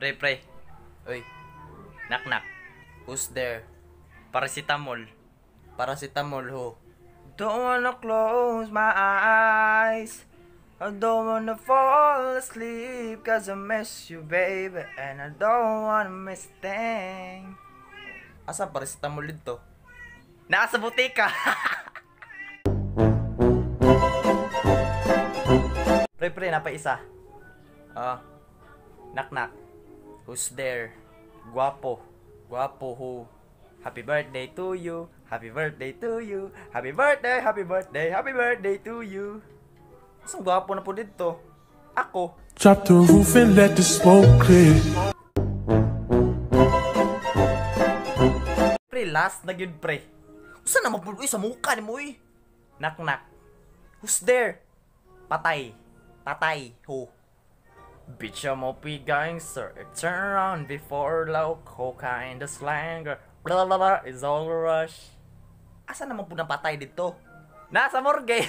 Pre, pre. Uy. Knock knock. Who's there? Paracetamol. Paracetamol ho. Don't wanna close my eyes. I don't wanna fall asleep 'cause I miss you, baby. And I don't wanna miss a thing. Asa paracetamol dito? Naa sa botika. Pre, pre, naa pa isa. Ah. Knock knock. Who's there? Guwapo. Guwapo who? Happy birthday to you. Happy birthday to you. Happy birthday, happy birthday, happy birthday to you. Asang gwapo na pod didto? Ako. Drop the roof and let the smoke clear. Pre, last na gyud, pre. Usa na man pud uy sa muka nimo uy. Knock knock. Who's there? Patay. Patay ho. Bitch, I'm a big gangster. Turn around before low cocaine the slanger. Blah blah blah is all a rush. Asa naman pod ang patay didto? Nasa morgue.